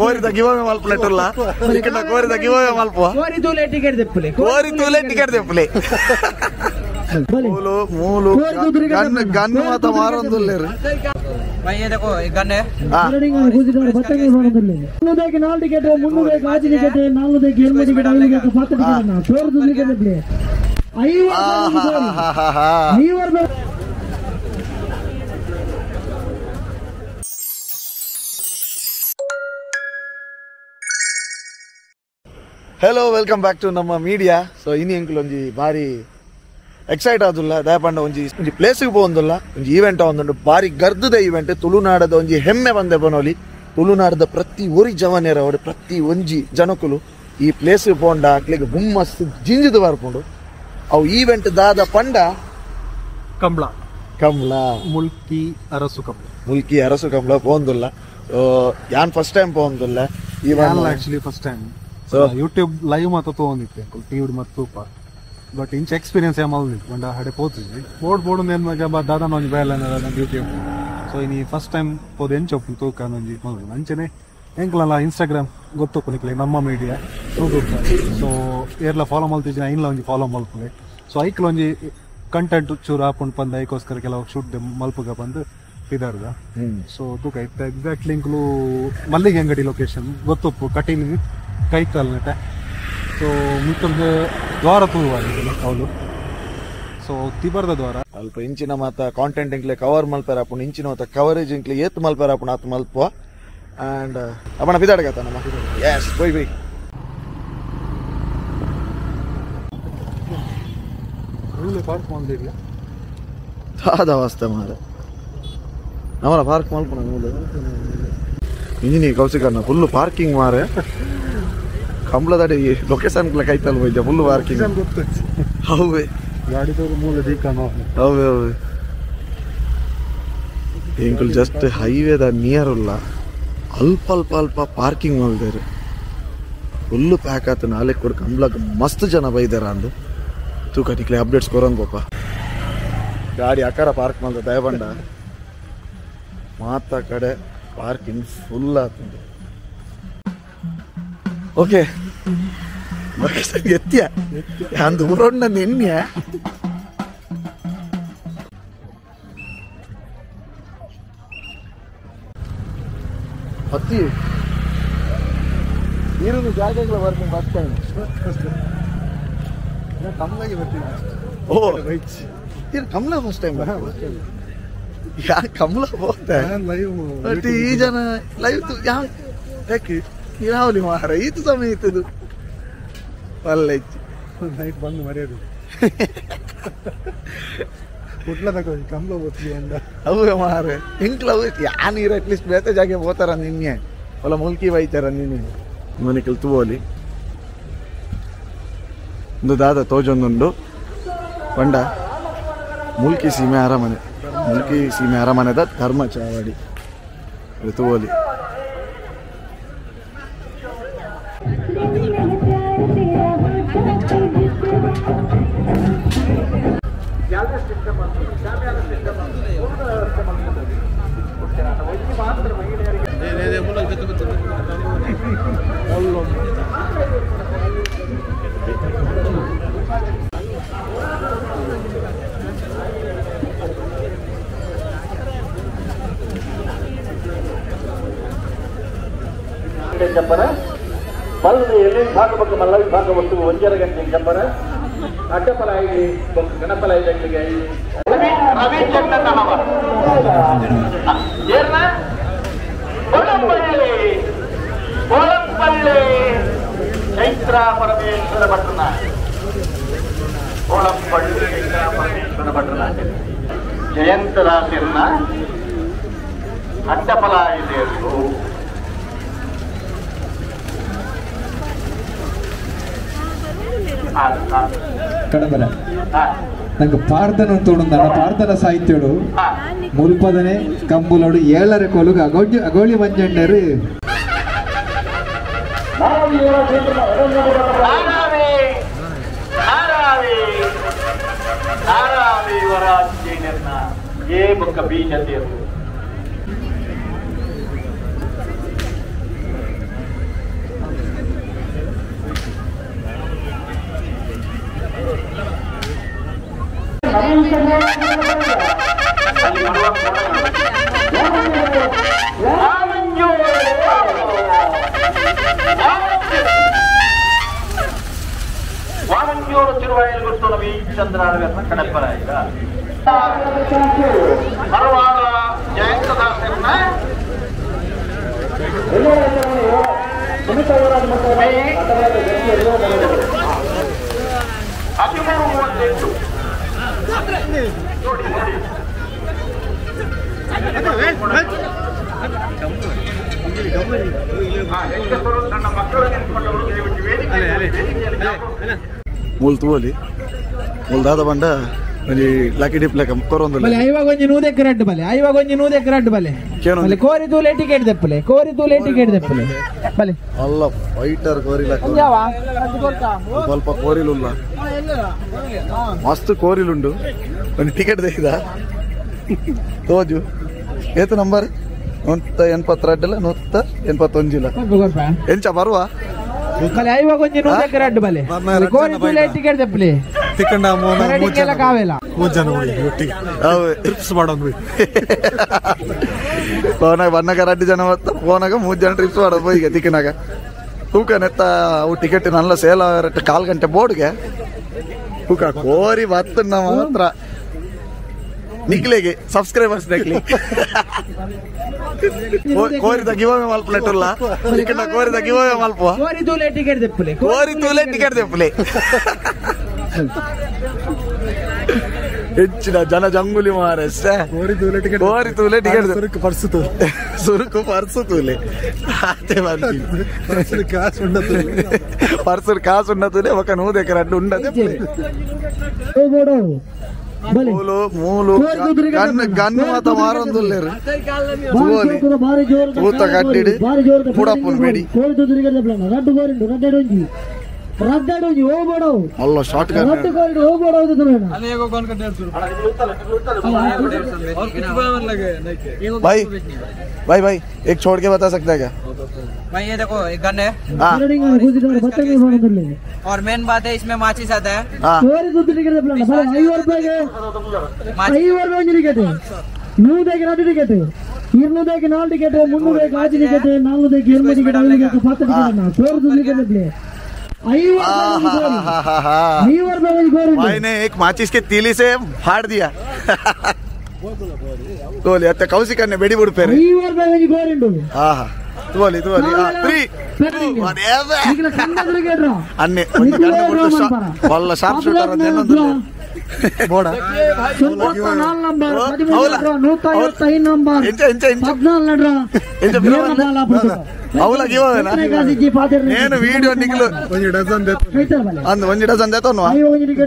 ಕೋರಿದ ಗಿವಮೆ ಮಲ್ಪುಲೆಟ್ಟುಲ್ಲ ಕೋರಿದ ಗಿವಮೆ ಮಲ್ಪುವ ಕೋರಿ ತೂಲೆ ಟಿಕೆಟ್ ದೆಪ್ಪುಲೆ ಮೂಲು ಮೂಲು ಗನ್ ಗನ್ ಮಾತ ಮಾರೊಂದುಲ್ಲೆರ್. भाई ये देखो एक गन है। हेलो welcome back to ನಮ್ಮ ಮೀಡಿಯಾ. ಸೊ ಇನಿ ಎಂಕುಲು ಒಂಜಿ ಬಾರಿ ಎಕ್ಸೈಟ್ ಆದುಲ್ಲ ದಯಪಂಡ ಒಂಜಿ ಒಂಜಿ ಪ್ಲೇಸಿಗೆ ಪೋವೊಂದುಲ್ಲ ಒಂಜಿ ಈವೆಂಟ್ ಆವೊಂದುಂಡು ಬಾರಿ ಗರ್ದದ ಈವೆಂಟ್. ತುಳುನಾಡದ ಒಂಜಿ ಹೆಮ್ಮೆ ಬಂದೆ ಬನೋಲಿ. ತುಳುನಾಡದ ಪ್ರತಿ ಒರಿ ಜವನೇರವರು ಪ್ರತಿ ಒಂಜಿ ಜನಕುಲು ಈ ಪ್ಲೇಸಿಗೆ ಪೋಂಡ ಅಕ್ಲೆಗ್ ಹುಮ್ಮಸ್ ಜಿಂಜಿದು ಬರ್ಪುಂಡು. ಅವು ಈವೆಂಟ್ ದಾದ ಪಂಡ ಕಂಬ್ಳ ಕಂಬ್ಳ ಮುಲ್ಕಿ ಅರಸು ಕಂಬ್ಳ ಮುಲ್ಕಿ ಅರಸು ಕಂಬ್ಳ ಪೋವೊಂದುಲ್ಲ. ಯಾನ್ ಫಸ್ಟ್ ಟೈಮ್ ಪೋವೊಂದುಲ್ಲ. Actually first time so YouTube live ಮಾತ ತೋಂದಿತ್ತೆ ಟಿವಿ ಮತ್ತು ತೂಪ ಬಟ್ ಇಂಚ ಎಕ್ಸ್ಪೀರಿಯನ್ಸ್ ಏಮಲ್ದಿತ್ತು ಪಂಡ ಹಡೆ ಪೋತಿದ್ವಿ ಬೋರ್ಡ್ ಬೋರ್ಡ್ ಏನ್ ದಾದಾನ ಒಂಜಿ ಬೇಲೆ ಯೂಟ್ಯೂಬ್. ಸೊ ಇನಿ ಫಸ್ಟ್ ಟೈಮ್ ಪೋದು ಎಂಚ ಒಪ್ಪು ತೂಕ ಒಂಜಿ ಮಲ್ದು ಅಂಚನೆ ಎಂಕ್ಲಲ್ಲ ಇನ್ಸ್ಟಾಗ್ರಾಮ್ ಗೊತ್ತೊಪ್ಪು ನಿಕ್ಲೆ ನಮ್ಮ ಮೀಡಿಯಾ ಸೊ ಏರ್ಲ ಫಾಲೋ ಮಲ್ತಿಜ್ಜಿನ ಐನ್ಲ ಒಂಜಿ ಫಾಲೋ ಮಲ್ಪುಲೆ. ಸೊ ಐಕ್ಲ ಒಂಜಿ ಕಂಟೆಂಟ್ ಚೂರು ಆಪುಂಡು ಪಂದ್ ಐಕೋಸ್ಕರ ಕೆಲವು ಶೂಟ್ ಮಲ್ಪುಗ ಬಂದು ಪಿದಾರ್ದ. ಸೊ ತೂಕ ಇತ್ತ ಎಕ್ಸಾಕ್ಟ್ಲಿ ಇಂಕ್ಲು ಮಲ್ಲಿಗೆ ಅಂಗಡಿ ಲೊಕೇಶನ್ ಗೊತ್ತೊಪ್ಪು ಕಟೀಲ್ ಕೈತಲ್ ನೆಟ. ಸೊ ಮಿತ್ತೊಂದು ದ್ವಾರ ತೂರುವಾಗಿದೆ ಅವಳು. ಸೊ ತಿಬರ್ದ ದ್ವಾರ ಅಲ್ಪ ಇಂಚಿನ ಮಾತ ಕಾಂಟೆಂಟ್ ಇಂಕ್ಲೆ ಕವರ್ ಮಲ್ಪೆರ ಆಪುಂಡು ಇಂಚಿನ ಮಾತ ಕವರೇಜ್ ಇಂಕ್ಲೆ ಏತ್ ಮಲ್ಪೆರ ಆಪುಂಡು ಆತ್ ಮಲ್ಪುವ. ಆ್ಯಂಡ್ ಅಪ್ಪಣ ಪಿದಾಡ್ಗತ್ತ ನಮ್ಮ ಎಸ್ ಬೈ ಬೈ ಪಾರ್ಕ್ ಮಲ್ದಿಲ್ಲ ದಾದ ವಾಸ್ತೆ ಮಾರ ನಮ್ಮಲ ಪಾರ್ಕ್ ಮಲ್ಪುಣ ಇಂಜಿನಿ ಕೌಶಿಕಣ್ಣ ಫುಲ್ ಪಾರ್ಕಿಂಗ್ ಮಾರೆ ಕಂಬ್ಳದಡಿ ಲೊಕೇಶನ್ ಕೈತಲ್ ಹೋಯ್ದೆ ಫುಲ್ ಪಾರ್ಕಿಂಗ್ ಹೌವೆ ಗಾಡಿ ಮೂಲ ದೀಕನ ಹೌವೆ ಹೌವೆ ಎಂಕುಲು ಜಸ್ಟ್ ಹೈವೇದ ನಿಯರ್ ಉಲ್ಲ ಅಲ್ಪ ಅಲ್ಪ ಅಲ್ಪ ಪಾರ್ಕಿಂಗ್ ಮಲ್ದೇರು ಫುಲ್ಲು ಪ್ಯಾಕ್ ಆತು. ನಾಳೆ ಕೊಡು ಕಂಬ್ಳಗ್ ಮಸ್ತ್ ಜನ ಬೈದಾರ ಅಂದು ತೂಕ ನಿಕ್ಲೆ ಅಪ್ಡೇಟ್ಸ್ ಕೊರಂಗ್ ಪಾಪ. ಗಾಡಿ ಅಕಾರ ಪಾರ್ಕ್ ಮಲ್ದ ದಯಬಂಡ ಮಾತ ಕಡೆ ಪಾರ್ಕಿಂಗ್ ಫುಲ್ ಆತಂದು. ಓಕೆ ಎತ್ತಿಯ ಅಂದು ಊರೊಂಡ ನಿನ್ನೆ ಹತ್ತಿ ನೀರಿನ ಜಾಗಗಳ ಬರ್ತೀನಿ ಫಸ್ಟ್ ಟೈಮ್ ಕಮಲಾಗಿ ಬರ್ತೀನಿ. ಓ ಕಮಲ ಫಸ್ಟ್ ಟೈಮ್ ಯಾ ಕಮಲ ಹೋಗ್ತಾ ಬಟ್ ಈ ಜನ ಲೈವ್ ಯಾ ಯಾಕೆ ಯಾವಲಿ ಮಾರ ಈತ ಸಮಯ ಇತ್ತದು ಅಲ್ಲ ನೈಟ್ ಬಂದು ಮರ್ಯಾದೆ ಕಮಲ ಹೋಗ್ತೀವಿ ಅಂದ ಅವು ಮಾರೆ ಇಂಕ್ಲ ಯಾ ನೀರು ಅಟ್ಲೀಸ್ಟ್ ಬೇತೆ ಜಾಗೆ ಹೋತಾರ ನಿನ್ನೆ ಒಲ್ಲ ಮುಲ್ಕಿ ಬೈತಾರ ನಿನ್ನೆ ಮನಿಕಲ್ ತೂವಲಿ ಒಂದು ದಾದ ತೋಜೊಂದುಂಡು ಪಂಡ ಮುಲ್ಕಿ ಸೀಮೆ ಅರಮನೆ ಮುಲ್ಕಿ ಸೀಮೆ ಅರಮನೆದ ಧರ್ಮ ಚಾವಡಿ ತೂವಲಿ. ಜಂಪರ ಮಲ್ಲ ಎಲ್ಲಿ ವಿಭಾಗ ಬೊಕ್ಕ ಮಲ್ಲ ವಿಭಾಗ ಒಟ್ಟು ಒಂಜರ ಗಂಟೆ ಜಂಪರ ಅಡ್ಡಪಲ ಐದು ಬೊಕ್ಕ ಗಣಪಲ ಐದು ರವಿಚಂದ್ರನವರ ಕೋಲಂಪಳ್ಳಿ ಕೋಲಂಪಳ್ಳಿ ಚೈತ್ರ ಪರಮೇಶ್ವರ ಭಟ್ರನ ಕೋಲಂಪಳ್ಳಿ ಚೈತ್ರ ಪರಮೇಶ್ವರ ಭಟ್ರನ ಜಯಂತರಾಸಿರ್ನ ಅಡ್ಡಪಲ ಐದು. ಕಡಬರ ನಂಗೆ ಪಾರ್ದನ ತೋಡುಂದಾಣ ಪಾರ್ದನ ಸಾಹಿತ್ಯಡು ಮುಲ್ಪದನೆ ಕಂಬುಲೋಡು ಏಳರೆ ಕೊಲುಗ ಅಗೋಜಿ ಅಗೋಳಿ ಮಂಜಣ್ಣರು ವಾಮಂಜೂರು ತಿರುವಾಯಲು ಗುರ್ತುನ ವೀಚಂದ್ರಾಳವೆರ್ನ ಕಡಪ್ಪರಾಯಿಗ ಮರವಾಡ ಜಯಂತದಾಸೆರ್ನ ಹದಿಮೂರು 38 ನೋಡಿ ನೋಡಿ ಹೆಂಗಸರು ಸಣ್ಣ ಮಕ್ಕಳು ನಿಂತ್ಕೊಂಡವರು ದಯವಿಟ್ಟು ವೇದಿಕೆ ಮೂಲ್ ತೂವಲಿ ಮೂಲ್ ದಾದ ಬಂಡ ಒಂಜಿ ಲಕ್ಕಿ ಡಿಪ್ ಲೆಕ್ಕ ಕೊರೊಂದುಲ್ಲ ಬಲೆ ಐವಾಗ ಒಂಜಿ ನೂದೆಕ್ ರಡ್ಡು ಬಲೆ ಐವಾಗ ಒಂಜಿ ನೂದೆಕ್ ರಡ್ಡು ಬಲೆ ಬಲೆ ಕೋರಿ ತೂಲೆ ಟಿಕೆಟ್ ದೆಪ್ಪಲೆ ಕೋರಿ ತೂಲೆ ಟಿಕೆಟ್ ದೆಪ್ಪಲೆ ಬಲೆ ಅಲ್ಲ ಫೈಟರ್ ಕೋರಿ ಲೆಕ್ಕ ಸ್ವಲ್ಪ ಕೋರಿಲುಲ್ಲ ಮಸ್ತ್ ಕೋರಿಲುಂಡು ಒಂದು ಟಿಕೆಟ್ ತೆಗೆದ ತೋಜು ಏತು ನಂಬರ್ 182 181 ಎಂಚ ಬರುವ ಬಲೆ ಐವಾಗ ಒಂಜಿ ನೂದೆಕ್ ರಡ್ಡು ಬಲೆ ಕೋರಿ ತೂಲೆ ಟಿಕೆಟ್ ದೆಪ್ಪಲೆ ತಿಕ್ಕಂಡ ಕಾವೆಲ್ಲ ಮೂರು ಜನ ಒಟ್ಟಿಗೆ ಟ್ರಿಪ್ಸ್ ಮಾಡೋದು ಪೋನಾಗ ಬನ್ನಗ ರಡ್ಡು ಜನ ಬತ್ತ ಪೋನಾಗ ಮೂರು ಜನ ಟ್ರಿಪ್ಸ್ ಮಾಡೋದು ಈಗ ತಿಕ್ಕನಾಗ ತೂಕ ನೆತ್ತ ಅವು ಟಿಕೆಟ್ ನಲ್ಲ ಸೇಲ್ ಕಾಲು ಗಂಟೆ ಬೋರ್ಡ್ಗೆ ತೂಕ ಕೋರಿ ಬತ್ತ ನಮ್ಮ ಮಾತ್ರ ನಿಕ್ಲೆಗೆ ಸಬ್ಸ್ಕ್ರೈಬರ್ಸ್ ನೆಕ್ಲಿ ಕೋರಿದ ಗಿವಮೆ ಮಲ್ಪಲೆಟ್ಟುಲ್ಲ ತಿಕ್ಕಂಡ ಕೋರಿದ ಗಿವಮೆ ಮಲ್ಪ ಕೋರಿ ತೂಲೆ ಟಿಕೆಟ್ ದೆಪ್ಪಲೆ ಕೋರಿ ತೂಲೆ ಟಿಕೆಟ್ ದೆಪ್ಪಲೆ ಹೆಚ್ಚಿನ ಜನ ಜಂಗುಲಿ ಮಾರಷ್ಟೇ ಕೋರಿ ತೂಲೆ ಟಿಕೆಟ್ ಕೋರಿ ತೂಲೆ ಟಿಕೆಟ್ ಸುರುಕು ಪರ್ಸು ತೂಲೆ ಸುರುಕು ಪರ್ಸು ತೂಲೆ ಆತೆ ಪರ್ಸು ಕಾಸು ಉಂಡ ತೂಲೆ ಪರ್ಸು ಕಾಸು ಉಂಡ ತೂಲೆ ఒక ನೂದೆಕ ರಡ್ಡು ಉಂಡದೆ ಮೂಲು ಮೂಲು ಗನ್ನು ಮಾತ ಮಾರೊಂದುಲ್ಲೇರು ತೂತ ಕಟ್ಟಿಡಿ ಪುಡಪ್ಪುನ್ ಬೇಡಿ ಅಲ್ಲ ಶಾರ್ಟ್ ಗನ್ भाई भाई भाई एक छोड़ के बता सकता है क्या भाई? ये देखो एक गन है और मेन बात है इसमें माचिस आता है। भाई ने एक माचिस के तीली से फाड़ दिया। तोली अत्ते कौशिक ने बेड़ी बुड़ पेरे हां हां तोली तोली 3 2 1 अन्ने ಒಂದು ಗಂಡು ಬಿಟ್ಟು ಬಲ್ಲ ಶಾರ್ಪ್ ಶೂಟರ್ ಅಂತ ಏನೊಂದು ಬೋಡ 94 ನಂಬರ್ 13 155 ನಂಬರ್ ಎಂಚ ಎಂಚ 14 ಎಂಚ ಅವಲ ಗಿವವೇನಾ నేను వీడియో నికులు ಒಂಜಿ ಡಜನ್ ಅಂದ್ ಒಂಜಿ ಡಜನ್ ದೇತೋನು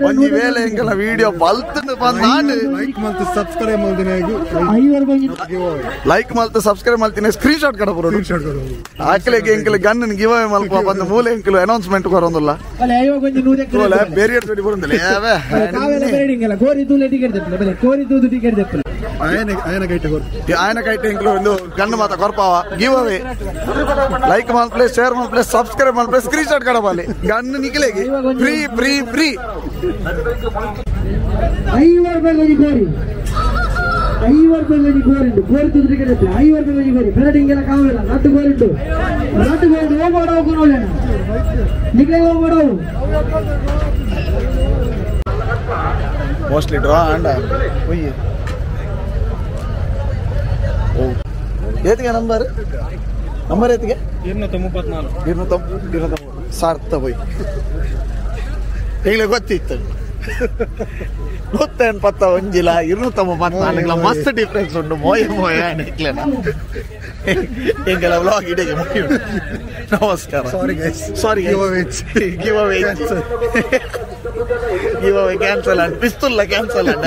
ಒಂಜಿ ವೇಳೆ ಎಂಕಲ ವಿಡಿಯೋ ಬಲ್ತುಂಡು ಬಂದಾಂಡ್ ಲೈಕ್ ಮಲ್ತು ಸಬ್ಸ್ಕ್ರೈಬ್ ಮಲ್ದಿನಾಗು ಲೈಕ್ ಮಲ್ತು ಸಬ್ಸ್ಕ್ರೈಬ್ ಮಲ್ತಿನ ಸ್ಕ್ರೀನ್ ಶಾಟ್ ಕಡ ಬರೋಡು ಸ್ಕ್ರೀನ್ ಶಾಟ್ ಕೊಡು ಆಕಲೆಗೆ ಎಂಕಲ ಗನ್ ಗಿವ್ ಅವೇ ಮಲ್ಪ ಬಂದ ಮೂಲೆ ಎಂಕಲು ಅನೌನ್ಸ್ಮೆಂಟ್ ಕೊರೊಂದುಲ್ಲ ಬಲೆ ಐವಾಗ ಒಂಜಿ ನೂದೆಕ್ ತೋಲೆ ಬೇರಿಯರ್ ಜೋಡಿ ಬರೋಂದಿಲ್ಲ ಯಾವೆ ಕಾವೆಲ್ಲ ಬೇಡಿಂಗಲ್ಲ ಕೋರಿ ತೂಲೆ ಟಿಕೆಟ್ ದೆಪ್ಪಲೆ ಬಲೆ ಕೋರಿ ತೂದು ಟಿಕೆಟ್ ದೆಪ್ಪಲೆ ಆಯನ ಆಯನ ಕೈಟೆ ಕೊರು ಆಯನ ಕೈಟೆ ಎಂಕಲು ಒಂದು ಗನ್ ಮಾತ ಕೊರ್ಪಾವ give away like ಮಲ್ಪ್ಲೆ share ಮಲ್ಪ್ಲೆ subscribe ಮಲ್ಪ್ಲೆ screen shot ಕಡಬಾಲಿ gun ನಿಕಲೆಗೆ free free free 50 ರೂಪಾಯಿ ಕೋರಿ 50 ರೂಪಾಯಿ ಕೋರಿಂಡು ಕೋರಿ ತೂದು ಟಿಕೆಟ್ ದೆಪ್ಪಲೆ 50 ರೂಪಾಯಿ ಕೋರಿ ಬೆರಡಿಂಗೆಲ್ಲ ಕಾವೆಲ್ಲ ನಟ್ಟು ಕೋರಿಂಡು ನಟ್ಟು ಕೋರಿಂಡು ಹೋಗೋಡ ಹೋಗೋಣ ನಿಕಲೆ ಹೋಗೋಡ ಮೋಸ್ಟ್ಲಿ ಡ್ರಾ ಅಂಡ ಒಯ್ಯ ಓ ಏತಿಗೆ ನಂಬರ್ ನಂಬರ್ ಏತಿಗೆ 234 234 ಸಾರ್ಥ ಹೋಯ್ ಈಗಲೇ ಗೊತ್ತಿತ್ತು 180 ಒಂಜಿಲ 234 ಮಸ್ತ್ ಡಿಫ್ರೆನ್ಸ್ ಉಂಟು ಮೋಯ ಮೋಯ ನಿಕ್ಲೆನ ಎಂಗೆಲ್ಲ ವ್ಲಾಗ್ ಇಡೆಗೆ ಮುಗಿಯುಂಟು. ನಮಸ್ಕಾರ. Sorry guys. Sorry give away give away give away cancel ಅಂಡ್ ಪಿಸ್ತೂಲ್ ಕ್ಯಾನ್ಸಲ್ ಅಂಡ್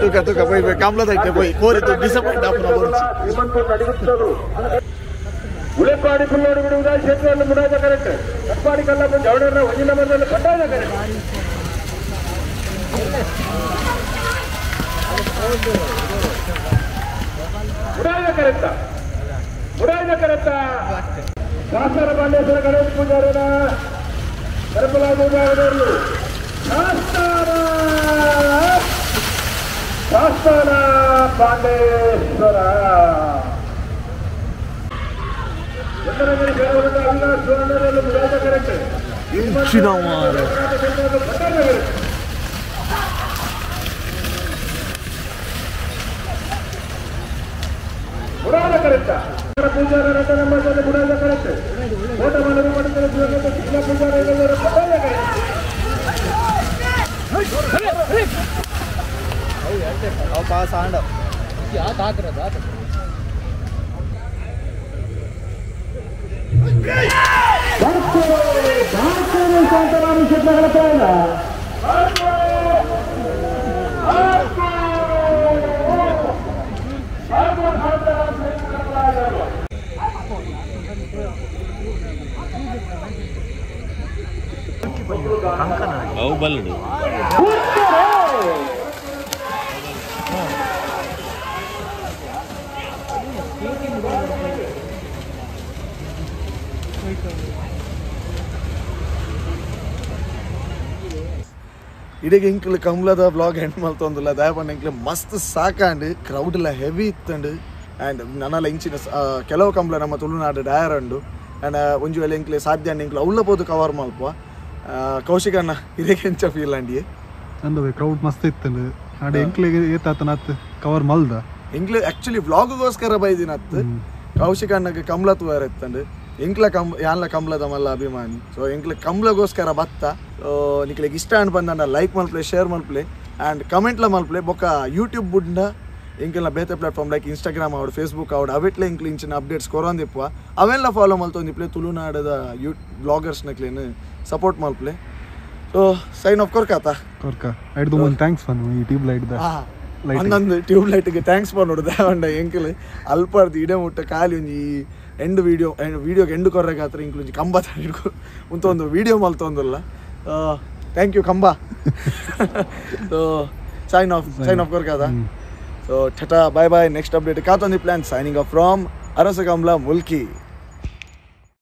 ತೂಕ ತೂಕ ಪೋಯಿ ಕಮಲದೈತೆ ಪೋಯಿ ಕೋರಿತು ಡಿಸಪಾಯಿಂಟ್ ಆಪುನ ಬೋರ್ಚಿ ಉಳೆಪಾಡಿ ಪುಲ್ಲೋಡು ಬಿಡುವುದ ಕ್ಷೇತ್ರವನ್ನು ಮುಡಾದ ಕರೆಕ್ಟ್ ಕಟ್ಪಾಡಿ ಕಲ್ಲಪ್ಪ ಜವಡರ ಒಂಜಿನ ಮರದಲ್ಲಿ ಕಟ್ಟಾದ ಕರೆಕ್ಟ್ ಮುಡಾದ ಕರೆಕ್ಟ ಮುಡಾದ ಕರೆಕ್ಟ ಶಾಸ್ತ್ರ ಪಾಂಡೇಶ್ವರ ಗಣೇಶ ಪೂಜಾರನ ಕರಪಲಾಗುವುದಾಗದವರು ಶಾಸ್ತಾನ ಶಾಸ್ತಾನ ಪಾಂಡೇಶ್ವರ ಇಡೀ ಇಂಕ್ಲು ಕಮ್ಲದ ಬ್ಲಾಗ್ ಎಂಡ್ ಮಲ್ತೊಂದಿಲ್ಲ ದಯಪಂಡ ಇಂಕ್ಲು ಮಸ್ತ್ ಸಾಕಾಂಡ್ ಕ್ರೌಡ್ ಎಲ್ಲ ಹೆವಿ ಇತ್ತಂಡು ಆ್ಯಂಡ್ ನನಲ ಇಂಚಿನ ಕೆಲವು ಕಂಬ್ಲ ನಮ್ಮ ತುಳುನಾಡು ಡಯರ್ ಉಂಡು ಆ್ಯಂಡ್ ಒಂಜಿ ವೇಳೆ ಇಂಕ್ಲೆ ಸಾಧ್ಯ ಅಂಡ್ ಇಂಕ್ಲು ಅವ್ಲ ಪೋದು ಕವರ್ ಮಲ್ಪ ಕೌಶಿಕಣ್ಣ ಇದಕ್ಕೆ ಎಂಚ ಫೀಲ್ ಅಂಡಿ ಅಂದವೆ ಕ್ರೌಡ್ ಮಸ್ತ್ ಇತ್ತಂಡು ಆಡ ಎಂಕ್ಲೆಗೆ ಏತಾತನ ಕವರ್ ಮಲ್ದ ಎಂಕ್ಲೆ ಆ್ಯಕ್ಚುಲಿ ವ್ಲಾಗ್ಗೋಸ್ಕರ ಬೈದಿನತ್ತು ಕೌಶಿಕ ಅಣ್ಣಗೆ ಕಮ್ಲ ತೂವರ ಇತ್ತಂಡು ಎಂಕ್ಲ ಕಮ್ ಯಾನ್ಲ ಕಮ್ಲದ ಮಲ್ಲ ಅಭಿಮಾನಿ ಸೊ ಎಂಕ್ಲೆ ಕಮ್ಲಗೋಸ್ಕರ ಬತ್ತ ಸೊ ನಿಕ್ಲೆಗ್ ಇಷ್ಟ ಅಂಡ್ ಬಂದಂಡ ಲೈಕ್ ಮಲ್ಪ್ಲೆ ಶೇರ್ ಮಲ್ಪ್ಲೆ ಆ್ಯಂಡ್ ಕಮೆಂಟ್ಲ ಮಲ್ಪ್ಲೆ ಬೊಕ್ಕ ಯೂಟ್ಯೂಬ್ ಬುಡ್ಡ ಎಂಕೆಲ್ಲ ಬೇತೆ ಪ್ಲಾಟ್ಫಾರ್ಮ್ ಲೈಕ್ ಇನ್ಸ್ಟಾಗ್ರಾಮ್ ಆವಡ್ ಫೇಸ್ಬುಕ್ ಆವಡ್ ಅವೆಟ್ಲೆ ಎಂಕ್ಲೆ ಇಂಚಿನ ಅಪ್ಡೇಟ್ಸ್ ಕೊರೊಂದಿಪ್ಪ ಅವೆಲ್ಲ follow ಮಲ್ತೊಂದಿಪ್ಲೆ ತುಳುನಾಡದ you ಬ್ಲಾಗರ್ಸ್ನಕ್ಲೇನು support ಮಲ್ಪ್ಲೆ so sine of ಕೊರ್ಕಾತ ಕೊರ್ಕ ಐಡ್ದು ಒಂದು thanks fun ಈ ಟ್ಯೂಬ್ ಲೈಟ್ the ಒಂದೊಂದು ಟ್ಯೂಬ್ ಲೈಟ್ಗೆ thanks ಪನ್ನೋಡು ದೇವಂಡ ಎಂಕಲ್ ಅಲ್ಪಾರ್ದು ಇಡೆ ಮುಟ್ಟ ಖಾಲಿ ಒಂಜಿ ಎಂಡ್ ವೀಡಿಯೋ ವೀಡಿಯೋಗೆ ಎಂಡ್ ಕೊರ್ರೆಗಾತ್ರ ಇಂಕ್ಲು ಒಂಜಿ ಕಂಬ ಹಿಡ್ಕೊ ಉಂತ ಒಂದು ವೀಡಿಯೋ ಮಲ್ತೊಂದುಲ್ಲ thank you Kamba so sign off ಕೊರ್ಕಾದ so tata bye bye next update ಕಾತೊಂದಿ plan signing off from Arasa Kambala Mulki.